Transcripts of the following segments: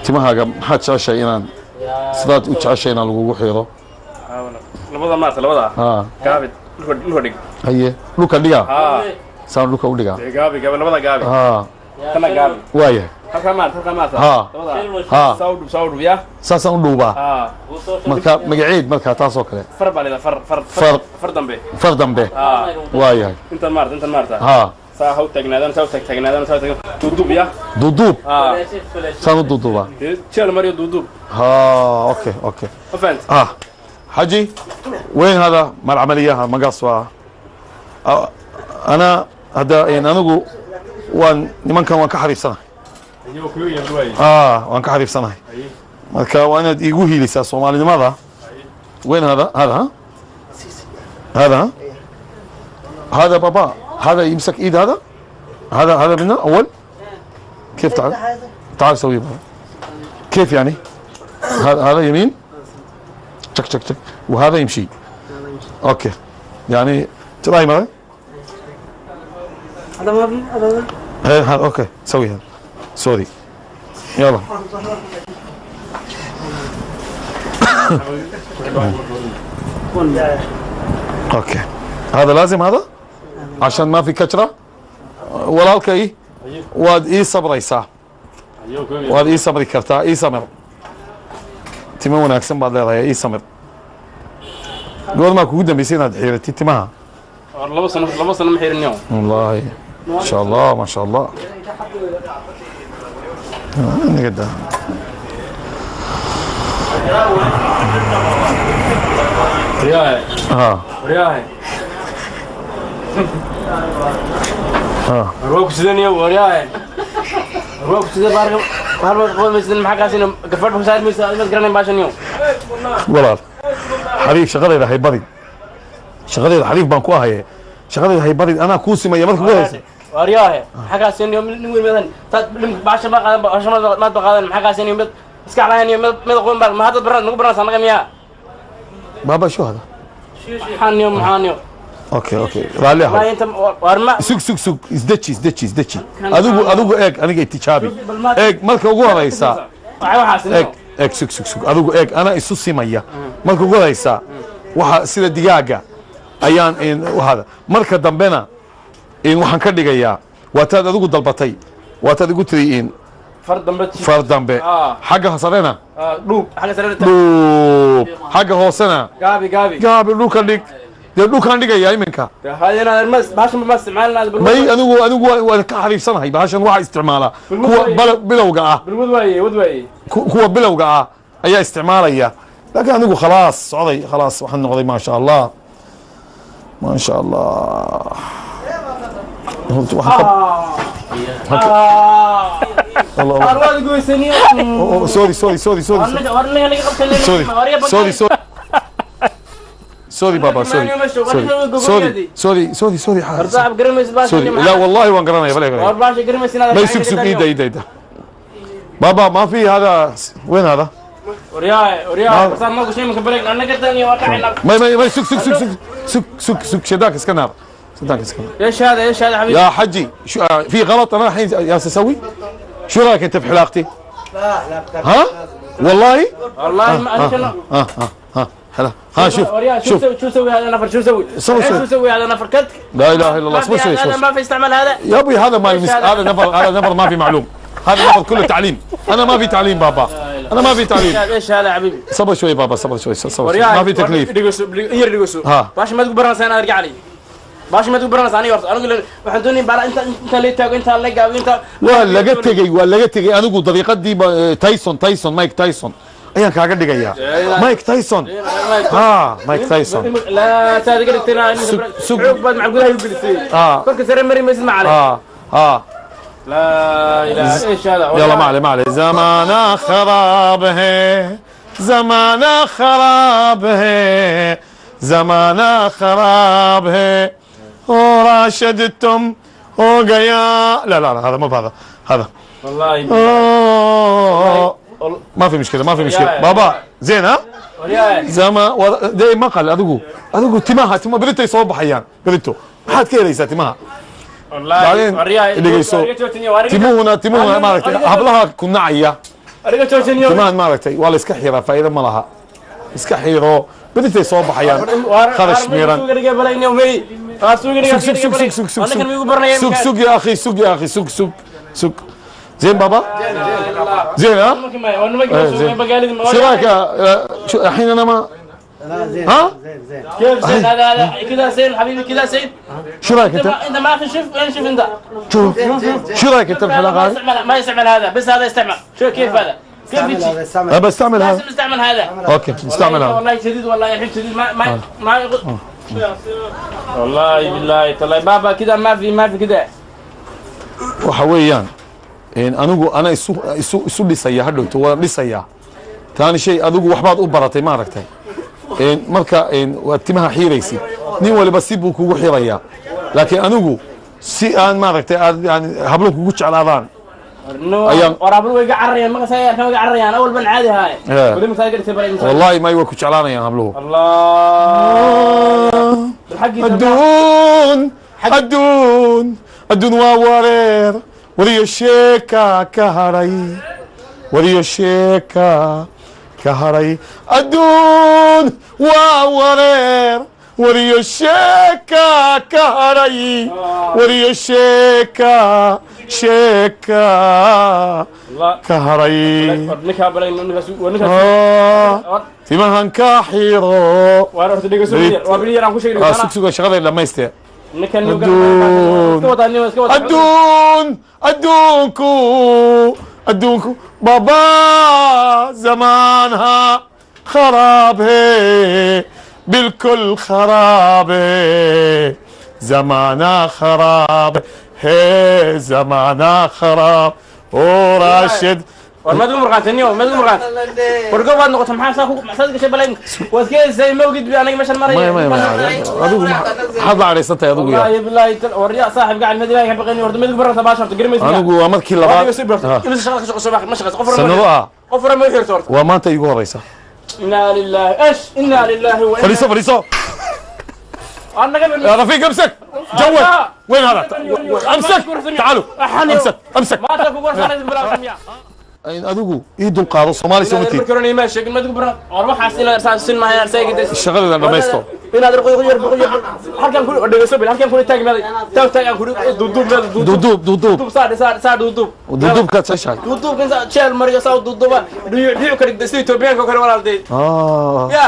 Timahaaga maxaad jeceshahay inaan sidaad u jeceshahay inaan lagugu xiiro? Labada maarta, labada. Haa. Gaabi, dhulka dhig. Haye, dhulka dhigaa. Haa. Saan dhulka u dhigaa. Dee gaabi, gaabi, labada gaabi. Haa. Kana gaabi. Waayahay. Halkaa maarta, halkaa maarta. Haa. Labada. Haa. Saa u dhub, saa u dhub, yaa. Saasaan u dhuubaa. Haa. Marka magaceed markaa taasoo kale? Far baa leedahay, far, far. Far. Far dambe. Far dambe. Haa. Waayahay. Intan maarta, intan maarta. Haa. Saa ha u taagnaadaan, saa u taagnaadaan, saa u taagnaadaan. Duuduub, yaa. Duuduub. Haa. Saan u duuduubaa. Dee jeel mariyo, duuduub. ها، okay okay. Ma fahant? اه، حجي، وين هذا مال العمليه؟ مقص. انا هذا يعني anigu waan nimankan waan ka xariifsanahay. Ayuu ku yahay waay. Waan ka xariifsanahay, marka waa inaad iigu hiilisaa soomaalinimada. وين هذا؟ هذا؟ ها، هذا؟ ها، هذا بابا، هذا يمسك ايد هذا، هذا، هذا منه اول. كيف؟ تعال تعال، سوي بابا. كيف يعني؟ هذا، هذا يمين، تشك تشك تشك، وهذا يمشي. okay، يعني تراي مره. هذا ما في هذا. هي هذا. okay، سوي هذا. sorry، يلا. okay، هذا لازم هذا عشان ما في كشره. Walaalkay, waad ii sabraysaa, waad ii sabri kartaa. Ii samir, timo wanaagsan baad leedahay, ii samir. Goormaa kugu dambaysay inaad xiiratid timaha? 2 sano, 2 sano ma xirin yow. Wallahi ma sha Allah, ma sha Allah. Naga daa. Waryaahe. Ha. Waryaahe. Ha. War waa ku sidan yow, waryaahe. War waa ku sidan, baarka baar baad qaban maysid, maxaa kaasina gafadh ku saari maysid, ma garanayn baashan yow. Walaal xariif, shaqadayda hay badin. Shaqadayda xariif baan ku ahaye, shaqadayda hay badin. Anaa kuu simaya marka ugu horeysa. Waryaahe, maxaa kaasina yow? Nin weyn madan taad baasha ma qaadan, baasha maad ba qaadan. Maxaa kaasina yow? Mid iska calayn yow, mid aqoon baa ma hadda baran nagu baranaysa annaga miyaa? Baaba, shu hada? Maxaan yow, maxaan yow? Okay, raalli Wallahi ahaw. Inta war ma Sug, sug, sug, isdeji, isdeji, isdeji. Adigu, adigu eeg, aniga itijaabi, eeg marka ugu horeysa. Waxay waxaas. Eeg, eeg, sug, sug, sug. Adigu eeg, anaa isu simaya marka ugu horeysa. Waxa sida digaaga ayaan in hada. Marka dambena in waxaan ka dhigayaa waataad adigu dalbatay, waataad igu tiri in far dambe. Far dambe. Xagga sarena? Dhuub xagga sare. Dhuub. Xagga hoosena? Gaabi, gaabi. Gaabi, dhulka dhig. Dee dhulkaan dhigayaa iminka. Hada baashan ma isticmaalna. May, anigu waan ka xariifsanahay bahashan. Waxaa isticmaalaa kuwa bilowga ah. Wad waaye, wad waaye. Kuwa bilowga ah ayaa isticmaalaya, laakiin anigu khalaas socday, khalaas waxaan noqday, maasha Allah, maasha Allah. Horta waxaan Allah, Allah. War waad goysaniyo. Oh, oh, sorry, sorry, sorry, sorry. War naga naga qabtay. Sorry, sorry, sorry, sorry baba, sorry, sorry, sorry, sorry, sorry, sorry. Saaxib, garamaysid baashan. Sorry. لا والله waan garanaya bale. War baasha garamaysid inaad. ما يسوق سوق. ايده، ايده، ايده بابا. ما في هذا، وين هذا؟ Waryaahe, waryaahe, basaan ma gashay iminka bareeg annaga tani waa kacayna. ما ما ما سوق، سوق، سوق، سوق، سوق، سوق، سوق. شداك اسكنر، شداك اسكنر. ايش هذا؟ ايش هذا حبيبي؟ يا حجي، شو في غلط انا الحين جالس اسوي؟ شو رايك انت في حلاقتي؟ لا لا. ها والله. والله ما انا. ها ها ها، هلا، ها، شوف. وريا شو شوف. سوي؟ شو سوي هذا نفر؟ شو سوي؟ سوي- سوي. شو سوي هذا نفر كت؟ لا اله الا الله. اصبر شوي. هذا شوي. ما في استعمال هذا. يا ابوي، هذا ما يمس. إيش هذا؟ هذا نفر، هذا نفر ما في معلوم. هذا نفر كله تعليم. انا ما في تعليم بابا، انا ما في تعليم. ايش هذا يا حبيبي؟ صبر شوي بابا، صبر شوي، صبر شوي. ما في تكليف. Dhegeyso, yar dhegeyso. Ha. Baasha maad ku baranaysaa inaad argacali. Baasha maad ku baranaysaa? Aniga horta anigu waxaan doonayay baala inta la taago, inta la gaabiyo, inta. Waa laga tegey, waa laga tegey. Anigu dariiqadii Tyson, Tyson, Mike Tyson ayaan kaaga dhigayaa, Mike Tyson. Ha, Mike Tyson. لا taada ka dhigtayna. Sug- Xoog baad macal gudaha u gelisay. Korka sare mari maysid macalin. ها ها. لا اله، ايش هذا؟ يلا، ما عليه، ما عليه. زمانة خراب है، زمانة خراب है، زمانة خراب है، ओ राशिद तुम हो गया. لا لا لا، هذا مو بهذا، هذا. والله. أوه. ما في مشكله، ما في مشكله بابا. زين، ها. Waryahay. zama dee maqal. Adigu, adigu timaha, tima beritoy soo baxayaan berito. Maxaad ka helaysaa timaha? Wallahi. بعدين Waryahay. Dhegeyso. Timuhuna, timuhuna maaragtay, hablaha ku nacaya. Adiga joojiniyo. Timahan maaragtay waa la iska xiraa, faa'iido ma laha. Iska xiro, bedintay soo baxayaan. Kharash miiran. Sug sug sug sug sug sug sug sug يا اخي، سug يا اخي، sug sug sug. زين بابا؟ زين ها؟ إيه، زين. شو رايك شو الحين انا ما زين. ها؟ زين زين. كيف زين؟ هذا كذا زين حبيبي، كذا زين. شو رايك انت؟ انت ما في شوف، وين شوف انت؟ شوف شو رايك انت بالحلاقه هذه؟ ما يستعمل هذا، بس هذا يستعمل. شو كيف هذا؟ كيف هذا؟ استعمل. انا بستعمل هذا. لازم استعمل هذا. okay نستعمل هذا. والله شديد، والله الحين شديد. ما ما ما والله بالله طلع بابا كذا ما في، ما في كذا. Waxa weeyaan anigu ana isu dhisaya, hadhowto waan dhisayaa. Taani shay adigu waxbaad u baratay maaragtay. Marka waad timaha xiiraysid, nin waliba si buu kugu xirayaa, laakiin anigu si aan maaragtay aad yani hablo kugu jeclaadaan ayaan waraabul way ga cararayaan, ma qasay arkan way ga cararayaan awal ban caadi haay. Wali ma taageertay baray. Wallahi may way ku jeclaanayaan habluhu. Allah adduun adduun adduun waa wareer, wariyo sheeka ka hadhay, wariyo sheeka ka hadhay. Adduun waa wareer, wariyo sheeka ka hadhay, wariyo sheeka sheeka ka hadhay. Ninkaa balay, ninkaas waa ninkaas. Timahan ka xiro. Waa horta dhegeyso, waa bil yar aan ku sheegay. Sug suga, shaqaday dhamaystee. Ninkan adduun iska wadaa, nin iska wadaa. Adduun adduunku adduunku baba zamaanha kharaab he, bilkul kharaab he, zamaana kharaab he, zamaana kharaab oo Raashid. War maad u murqaantay niyo, maad u murqaantay. War goob baad noqotay, maxaa saa ku maxaad gashay balay? Waad keenaysay mawgid bi aniga meeshan maraya. Maya maya maya, adigu maxaad la cadhaysan tahay adigu yaa? Wallahi billahi, war yaa saaxib gacan mad ilaahay ka baqayni, horta mid barata baash horta garmaysa. Anigu waa markii labaad. Imisa shaqada ka shaqeyso? Ma shaqeyso qof sanado ah. Qof hore ma xirto horta. Waa maanta iigu horeysa. Inna lillahi ايش inna lillahi wa fadhiiso fadhiiso. annaga. يا رفيق امسك جوال، وين هذا؟ امسك، تعالوا، امسك امسك. maanta kugu warsanay bilaabmiya. Adigu ii dulqaado, Soomaali soo matid. Markaroon ma sheegin mad baran. War waxaas inaad saan sin ma hayaan sayga. Shaqadeeda dhamaysto. Inaad qoy yar qoy halkan ku dhegeyso bil, halkan ku taag meeday taag taag aan ku duuduub meeday. Duuduub duuduub duub saa saa saa duuduub. Duuduubkaad sashahay. Duuduub kan saa jeel mariyo, saa duuduuba dhiyo dhiyo ka dhigday sida Itoobiyaanka oo kale walaalday. Ya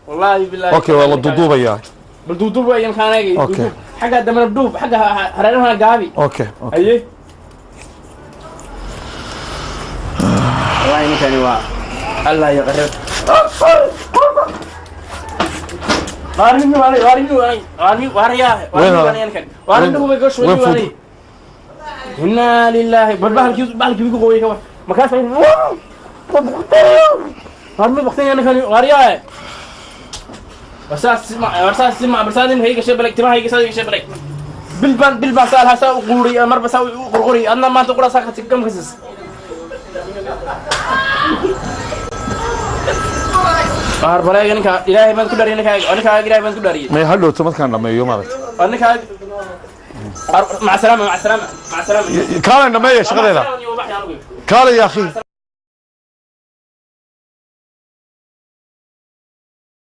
wallahi billahi. Okay, waa la duuduubayaa. Bal duuduub wayan kaanayga. Okay. Xagga dambena duub, xagga hareeraha gaabi. Okay okay. Aye wallahi ninkani waa Allah ya qarib. Waarni waarni waarni waarni waarya waarni waarni ninkan waarni huwa gosh وين wani فوت؟ wani. Inna lillahi bal bahalkii ku qoway ka war makaas ay waarni waqtigan ninkani waarya wasaas ma wasaas ma barsaadin hayga sheebalay timaha hayga saa sheebalay bilbaan bilbaan saa lahaa saa u quuri marba saa u qurquri adna maanta qura saa ka gam kasis waar bareega ninka ilaahay baan ku dhariyay ninka ninka ilaahay baan ku dhariyay. May hadhowto markaan dhameeyo maaragtay. Waar ninka maca salaama maca salaama maca salaama. Kaalay dhameeya shaqadeeda, kaalay ya akhi.